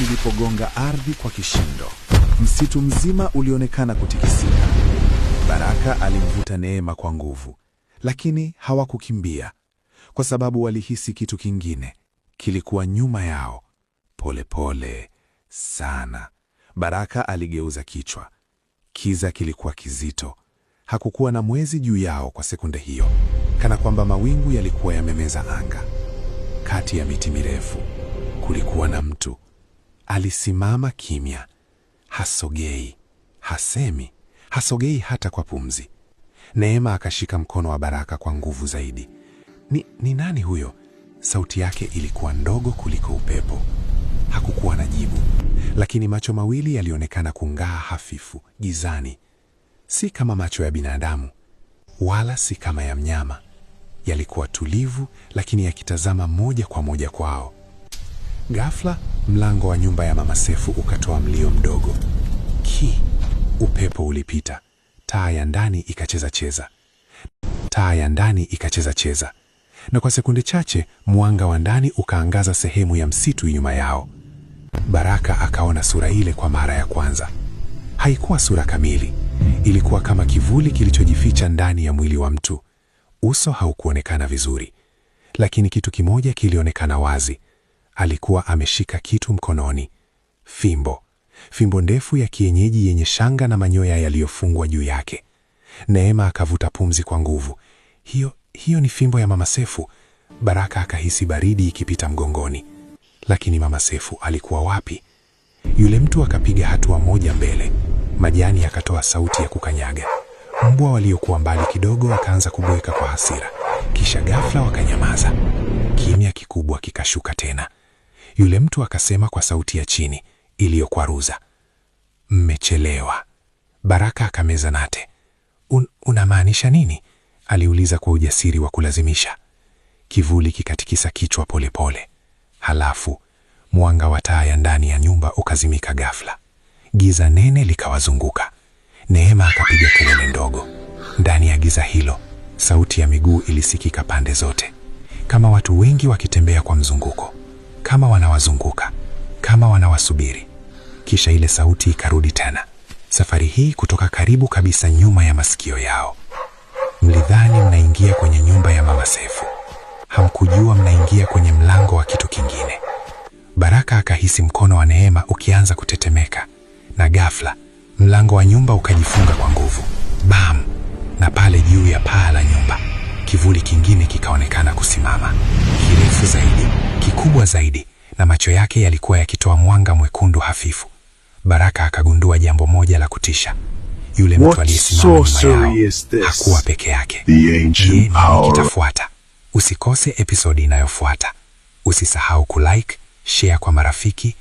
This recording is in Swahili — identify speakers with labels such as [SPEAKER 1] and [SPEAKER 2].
[SPEAKER 1] lilipogonga ardhi kwa kishindo, msitu mzima ulionekana kutikisika. Baraka alimvuta Neema kwa nguvu, lakini hawakukimbia kwa sababu walihisi kitu kingine kilikuwa nyuma yao. Polepole pole sana, Baraka aligeuza kichwa. Kiza kilikuwa kizito. Hakukuwa na mwezi juu yao kwa sekunde hiyo, kana kwamba mawingu yalikuwa yamemeza anga. Kati ya miti mirefu kulikuwa na mtu alisimama kimya, hasogei, hasemi, hasogei hata kwa pumzi. Neema akashika mkono wa Baraka kwa nguvu zaidi. Ni nani huyo? Sauti yake ilikuwa ndogo kuliko upepo. Hakukuwa na jibu, lakini macho mawili yalionekana kung'aa hafifu gizani, si kama macho ya binadamu wala si kama ya mnyama. Yalikuwa tulivu, lakini yakitazama moja kwa moja kwao. Ghafla mlango wa nyumba ya Mama Sefu ukatoa mlio mdogo ki. Upepo ulipita, taa ya ndani ikacheza cheza, taa ya ndani ikacheza cheza, na kwa sekunde chache mwanga wa ndani ukaangaza sehemu ya msitu nyuma yao. Baraka akaona sura ile kwa mara ya kwanza. Haikuwa sura kamili, ilikuwa kama kivuli kilichojificha ndani ya mwili wa mtu. Uso haukuonekana vizuri, lakini kitu kimoja kilionekana wazi. Alikuwa ameshika kitu mkononi, fimbo, fimbo ndefu ya kienyeji yenye shanga na manyoya yaliyofungwa juu yake. Neema akavuta pumzi kwa nguvu. Hiyo ni fimbo ya Mama Sefu. Baraka akahisi baridi ikipita mgongoni. Lakini Mama Sefu alikuwa wapi? Yule mtu akapiga hatua moja mbele, majani yakatoa sauti ya kukanyaga. Mbwa waliokuwa mbali kidogo wakaanza kubweka kwa hasira, kisha ghafla wakanyamaza. Kimya kikubwa kikashuka tena. Yule mtu akasema kwa sauti ya chini iliyokwaruza, "Mmechelewa." Baraka akameza mate. Unamaanisha nini?" aliuliza kwa ujasiri wa kulazimisha. Kivuli kikatikisa kichwa polepole pole. Halafu mwanga wa taa ya ndani ya nyumba ukazimika ghafla. Giza nene likawazunguka. Neema akapiga kelele ndogo. Ndani ya giza hilo, sauti ya miguu ilisikika pande zote, kama watu wengi wakitembea kwa mzunguko, kama wanawazunguka, kama wanawasubiri. Kisha ile sauti ikarudi tena, safari hii kutoka karibu kabisa nyuma ya masikio yao. "Mlidhani mnaingia kwenye nyumba ya Mama Sefu. Hamkujua mnaingia kwenye mlango wa kitu kingine." Baraka akahisi mkono wa Neema ukianza kutetemeka, na ghafla mlango wa nyumba ukajifunga kwa nguvu. Bam! Na pale juu ya paa la nyumba kivuli kingine kikaonekana kusimama, kirefu zaidi, kikubwa zaidi, na macho yake yalikuwa yakitoa mwanga mwekundu hafifu. Baraka akagundua jambo moja la kutisha. Yule mtu
[SPEAKER 2] What
[SPEAKER 1] aliyesimama nyuma yao
[SPEAKER 2] sorcery is this?
[SPEAKER 1] Hakuwa peke yake.
[SPEAKER 2] The
[SPEAKER 1] Je,
[SPEAKER 2] ancient
[SPEAKER 1] nini
[SPEAKER 2] power
[SPEAKER 1] kitafuata? Usikose episodi inayofuata. Usisahau kulike, share kwa marafiki.